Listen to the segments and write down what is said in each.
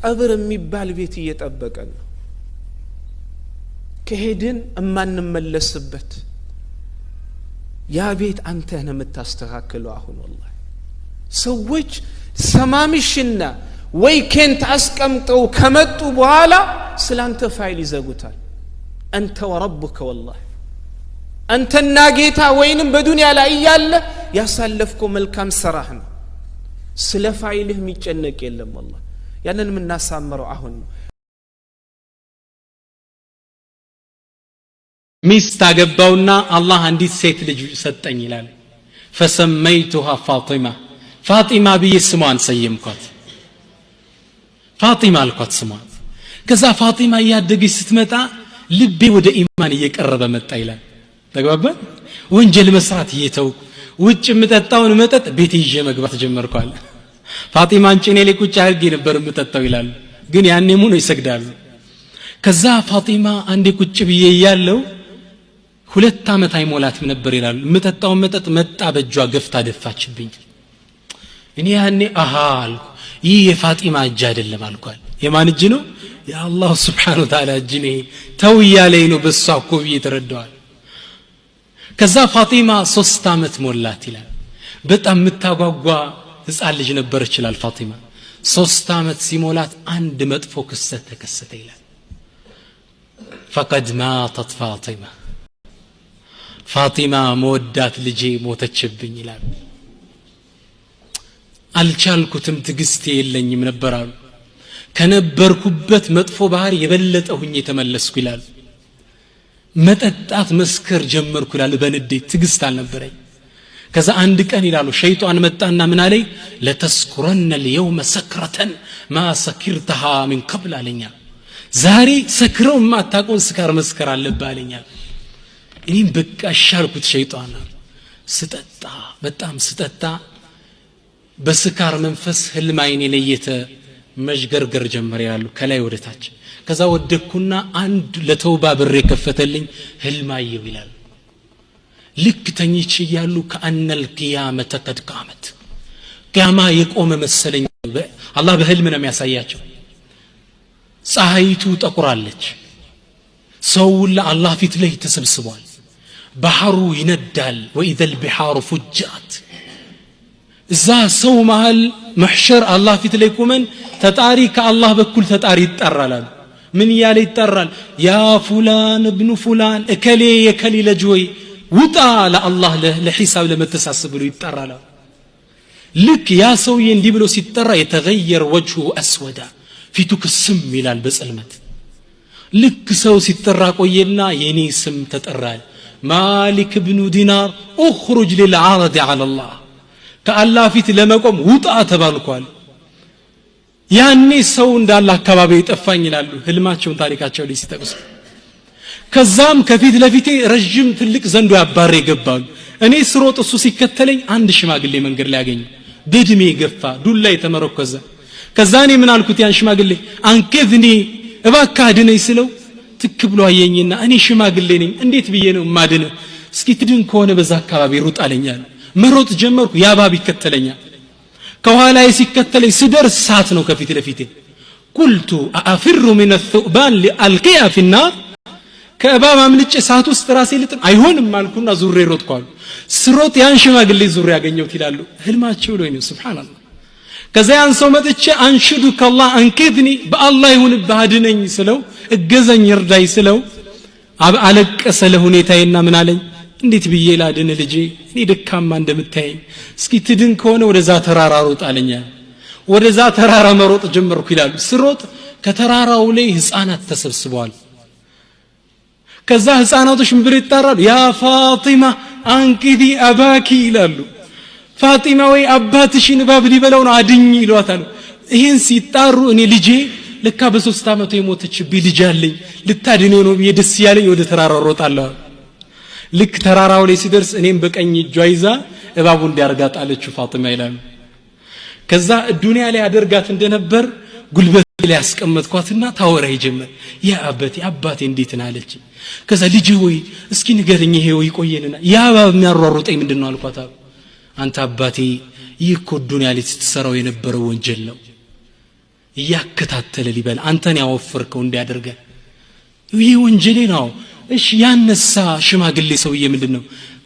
ቀብር የሚባል ቤት እየጠበቀን ነው። ከሄድን እማንመለስበት ያ ቤት አንተ ነህ የምታስተካክለው። አሁን ወላሂ ሰዎች ሰማምሽና ወይ ኬንት አስቀምጠው ከመጡ በኋላ ስላንተ ፋይል ይዘጉታል። አንተ ወረቡከ ወላሂ አንተና ጌታ ወይንም በዱንያ ላይ እያለ ያሳለፍከው መልካም ስራህ ነው። ስለ ፋይልህ የሚጨነቅ የለም። ወላሂ ያንን የምናሳምረው አሁን ነው። ሚስት አገባውና አላህ አንዲት ሴት ልጅ ሰጠኝ ይላል። ፈሰመይቱሃ ፋጢማ፣ ፋጢማ ብዬ ስሟን ሰየምኳት። ፋጢማ አልኳት ስሟን። ከዛ ፋጢማ እያደገች ስትመጣ ልቤ ወደ ኢማን እየቀረበ መጣ ይላል። ተግባባን? ወንጀል መስራት እየተውኩ ውጭ የምጠጣውን መጠጥ ቤት ይዤ መግባት ጀመርኳል። ፋጢማን ጭኔ ላይ ቁጭ አድርጌ ነበር የምጠጣው ይላሉ። ግን ያኔም ሆኖ ይሰግዳሉ። ከዛ ፋጢማ አንዴ ቁጭ ብዬ እያለው 2 ዓመት አይሞላትም ነበር ይላሉ። የምጠጣውን መጠጥ መጣ በእጇ ገፍታ ደፋችብኝ። እኔ ያኔ አሃ አልኩ፣ ይህ የፋጢማ እጅ አይደለም አልኳል። የማን እጅ ነው? የአላህ ሱብሓነሁ ወተዓላ እጅ ነው። ተው እያለኝ ነው በሷ እኮ ብዬ ተረዳዋል። ከዛ ፋጢማ 3 ዓመት ሞላት ይላል። በጣም የምታጓጓ ህፃን ልጅ ነበረች ይላል ፋጢማ። 3 ዓመት ሲሞላት አንድ መጥፎ ክስተት ተከሰተ ይላል። ፈቀድ ማተት ፋጢማ፣ ፋጢማ መወዳት ልጄ ሞተችብኝ ይላል። አልቻልኩትም፣ ትግስቴ የለኝም ነበር አሉ። ከነበርኩበት መጥፎ ባህሪ የበለጠ ሁኜ ተመለስኩ ይላል። መጠጣት መስከር ጀመርኩ ይላል። በንዴት ትግስት አልነበረኝ። ከዛ አንድ ቀን ይላሉ ሸይጣን መጣና ምን አለኝ? ለተስኩረነ اليوم سكرة ما سكرتها من قبل አለኛ። ዛሬ ሰክረው የማታውቀውን ስካር መስከር አለብህ አለኛ። እኔም በቃ ሻልኩት ሸይጣን። ስጠጣ በጣም ስጠጣ በስካር መንፈስ ህልም አይኔ ለየተ መዥገርገር ጀመረ ይላሉ ከላይ ወደ ታች። ከዛ ወደኩና አንድ ለተውባ በር የከፈተልኝ ህልም አየሁ ይላል። ልክ ተኝቼ እያሉ ከአነል ቂያመተ ቀድ ቃመት፣ ቂያማ የቆመ መሰለኝ። አላህ በህልም ነው የሚያሳያቸው። ፀሐይቱ ጠቁራለች፣ ሰው ሁላ አላህ ፊት ላይ ተሰብስቧል። ባህሩ ይነዳል። ወኢዘ ልቢሓሩ ፉጅአት። እዛ ሰው መሃል መሕሸር አላህ ፊት ላይ ቆመን ተጣሪ ከአላህ በኩል ተጣሪ ይጠራል አሉ። ምን እያለ ይጠራል? ያ ፉላን እብኑ ፉላን፣ እከሌ የከሌ ልጅ ሆይ ውጣ ለአላህ ለሂሳብ ለመተሳሰብ ብሎ ይጠራል አሉ። ልክ ያ ሰውዬ እንዲህ ብሎ ሲጠራ የተገየር ወጅሁ አስወዳ፣ ፊቱ ክስም ይላል በጽልመት። ልክ ሰው ሲጠራ ቆየና የኔ ስም ተጠራል። ማሊክ ብኑ ዲናር ኡኽሩጅ ሊልዓረድ ዐላ አላህ፣ ከአላህ ፊት ለመቆም ውጣ ተባልኳል። ያኔ ሰው እንዳለ አካባቢ ይጠፋኝ ይላሉ ህልማቸውን ታሪካቸው ላይ ሲጠቅሱ። ከዛም ከፊት ለፊቴ ረጅም ትልቅ ዘንዶ ያባረ ይገባሉ። እኔ ስሮጥ እሱ ሲከተለኝ አንድ ሽማግሌ መንገድ ላይ አገኘ፣ በእድሜ ገፋ ዱላ የተመረኮዘ። ከዛ እኔ ምን አልኩት ያን ሽማግሌ፣ አንቅዝኒ እባክህ አድነኝ ስለው ትክ ብሎ አየኝና እኔ ሽማግሌ ነኝ እንዴት ብዬ ነው የማድንህ? እስኪ ትድን ከሆነ በዛ አካባቢ ሩጥ አለኛል። መሮጥ ጀመርኩ። ያ እባብ ይከተለኛል። ከኋላዬ ሲከተለኝ ስደርስ እሳት ነው ከፊት ለፊቴ። ቁልቱ አአፍሩ ሚነ الثؤባን ሊአልቂያ ፊ النار፣ ከእባብ አምልጬ እሳት ውስጥ ራሴ ልጥል አይሆንም አልኩና ዙሬ ሮጥኩ አሉ። ስሮጥ ያን ሽማግሌ ዙሬ ያገኘሁት ይላሉ። ህልማቸው ላይ ነው። ሱብሃንአላህ። ከዛ ያን ሰው መጥቼ አንሽዱከ አላህ አንቂዝኒ፣ በአላህ ይሁንብህ አድነኝ ስለው፣ እገዘኝ እርዳኝ ስለው አለቀሰ ለሁኔታዬና ምን አለኝ? እንዴት ብዬ ላድን ልጄ፣ እኔ ደካማ እንደምታየኝ፣ እስኪ ትድን ከሆነ ወደዛ ተራራ ሮጥ አለኛ። ወደዛ ተራራ መሮጥ ጀመርኩ ይላሉ። ስሮጥ ከተራራው ላይ ህፃናት ተሰብስበዋል። ከዛ ህፃናቶች ምን ብለው ይጣራሉ? ያ ፋጢማ አንቂዚ አባኪ ይላሉ። ፋጢማ ወይ አባትሽን እባብ ሊበላው ነው አድኝ ይሏታል። ይሄን ሲጣሩ እኔ ልጄ ለካ በ3 ዓመቱ የሞተችብኝ ልጅ አለኝ ልታድነው ነው ብዬ ደስ ያለኝ ወደ ተራራው ሮጣለሁ። ልክ ተራራው ላይ ሲደርስ እኔም በቀኝ እጇ ይዛ እባቡ እንዲያርጋ ጣለችው ፋጢማ ይላሉ። ከዛ ዱንያ ላይ አደርጋት እንደነበር ጉልበት ላይ ያስቀመጥኳትና ታወራኝ ጀመር። ያ አባቴ አባቴ እንዴት ነህ አለች። ከዛ ልጄ ወይ እስኪ ንገረኝ ይሄ ወይ ቆየንና ያ እባብ የሚያሯሩጠኝ ምንድነው አልኳት። አንተ አባቴ ይህ እኮ ዱንያ ላይ ስትሰራው የነበረው ወንጀል ነው። እያከታተለ ሊበል አንተን ያወፈርከው እንዲያደርገ ይህ ወንጀሌ ነው። እሺ ያነሳ ሽማግሌ ሰውዬ ምንድነው?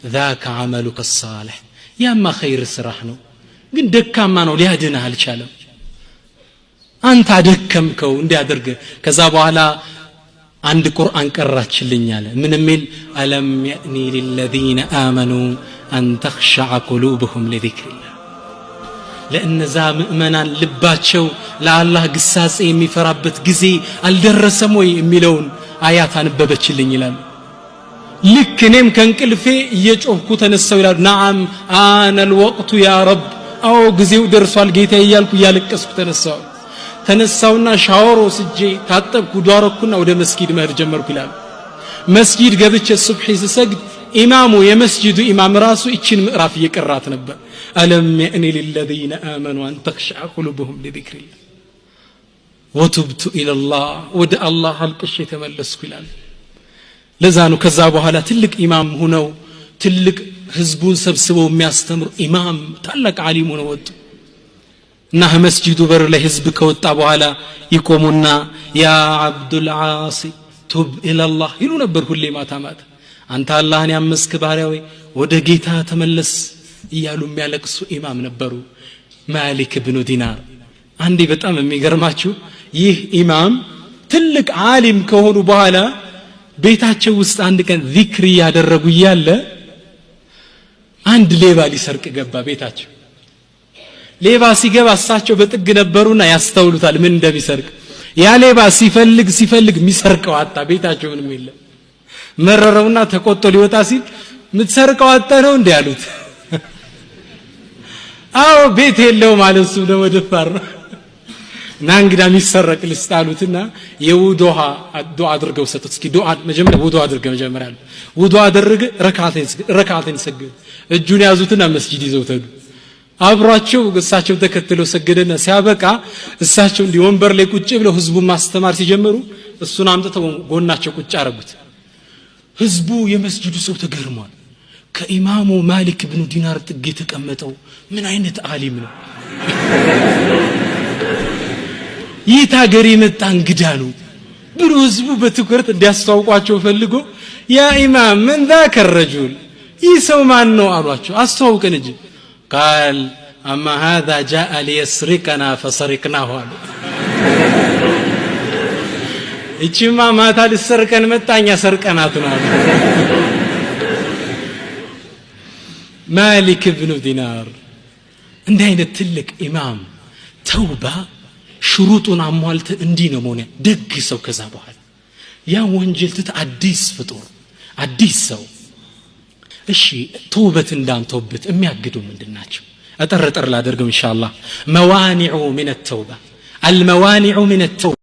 ذاك عملك الصالح፣ ያማ ኸይር ስራህ ነው፣ ግን ደካማ ነው፣ ሊያድንህ አልቻለም፣ አንተ አደከምከው እንዲያደርገ። ከዛ በኋላ አንድ ቁርአን ቀራችልኝ አለ። ምን የሚል? ألم يأن للذين آمنوا أن تخشع قلوبهم لذكر الله። ለእነዛ ምእመናን ልባቸው ለአላህ ግሳጼ የሚፈራበት ጊዜ አልደረሰም ወይ የሚለውን አያት አነበበችልኝ ይላሉ። ልክ እኔም ከእንቅልፌ እየጮህኩ ተነሳው ይላሉ። نعم آن الوقت يا رب፣ አዎ ጊዜው ደርሷል ጌታ እያልኩ እያለቀስኩ ተነሳው። ተነሳውና ሻወር ወስጄ ታጠብኩ፣ ዷረኩና ወደ መስጊድ መሄድ ጀመርኩ ይላሉ። መስጊድ ገብቼ ሱብሒ ስሰግድ ኢማሙ፣ የመስጂዱ ኢማም ራሱ ይችን ምዕራፍ እየቀራት ነበር። ألم يأن للذين آمنوا أن تخشع قلوبهم لذكر الله وتبت إلى الله፣ ወደ አላህ አልቅሼ ተመለስኩ ይላል። ለዛ ነው ከዛ በኋላ ትልቅ ኢማም ሆነው፣ ትልቅ ህዝቡን ሰብስበው የሚያስተምሩ ኢማም፣ ታላቅ ዓሊም ሆነው ወጡ። እና መስጂዱ በር ላይ ህዝብ ከወጣ በኋላ ይቆሙና يا عبد العاصي تب إلى الله ይሉ ነበር ሁሌ ማታ ማታ። አንተ አላህን ያመስክ ባሪያ ወይ ወደ ጌታ ተመለስ እያሉ የሚያለቅሱ ኢማም ነበሩ ማሊክ ብኑ ዲናር። አንዴ በጣም የሚገርማችሁ ይህ ኢማም ትልቅ ዓሊም ከሆኑ በኋላ ቤታቸው ውስጥ አንድ ቀን ዚክር እያደረጉ እያለ አንድ ሌባ ሊሰርቅ ገባ ቤታቸው። ሌባ ሲገባ እሳቸው በጥግ ነበሩና ያስተውሉታል ምን እንደሚሰርቅ። ያ ሌባ ሲፈልግ ሲፈልግ የሚሰርቀው አጣ፣ ቤታቸው ምንም የለም። መረረውና ተቆጥቶ ሊወጣ ሲል የምትሰርቀው አጣ ነው እንዴ አሉት። አዎ ቤት የለውም አለ። እሱ ደግሞ ደፋር ነው እና እንግዳ የሚሰረቅ ልስጥ አሉትና የውዱእ ውሃ ዱዓ አድርገው ሰጡት። እስኪ ዱዓ መጀመሪያ፣ ውዱእ አድርገ መጀመሪያ አሉት። ውዱእ አደረገ፣ ረካዓተን ሰገደ። እጁን ያዙትና መስጂድ ይዘው ሄዱ። አብሯቸው እሳቸው ተከትለው ሰገደና ሲያበቃ እሳቸው እንዲህ ወንበር ላይ ቁጭ ብለው ህዝቡን ማስተማር ሲጀምሩ እሱን አምጥተው ጎናቸው ቁጭ አረጉት። ህዝቡ፣ የመስጂዱ ሰው ተገርሟል። ከኢማሙ ማሊክ ብኑ ዲናር ጥግ የተቀመጠው ምን አይነት ዓሊም ነው? የት ሀገር የመጣ እንግዳ ነው ብሎ ህዝቡ በትኩረት እንዲያስተዋውቋቸው ፈልጎ يا إمام، من ذاك الرجل፣ ይህ ሰው ማን ነው አሏቸው። አስተዋውቀን እንጂ። قال أما هذا جاء ليسرقنا فسرقناه አሉ። እቺማ ማታ ልሰርቀን መጣኛ ሰርቀናት ነው አሉ። ማሊክ ብኑ ዲናር እንዲህ አይነት ትልቅ ኢማም። ተውባ ሽሩጡን አሟልተ እንዲህ ነው መሆን ደግ ሰው። ከዛ በኋላ ያ ወንጀል ትተህ አዲስ ፍጡር፣ አዲስ ሰው። እሺ ተውበት እንዳንተውበት የሚያግዱ ምንድን ናቸው? አጠር አጠር ላደርገው ኢንሻአላህ። موانع من التوبة، الموانع من التوبة።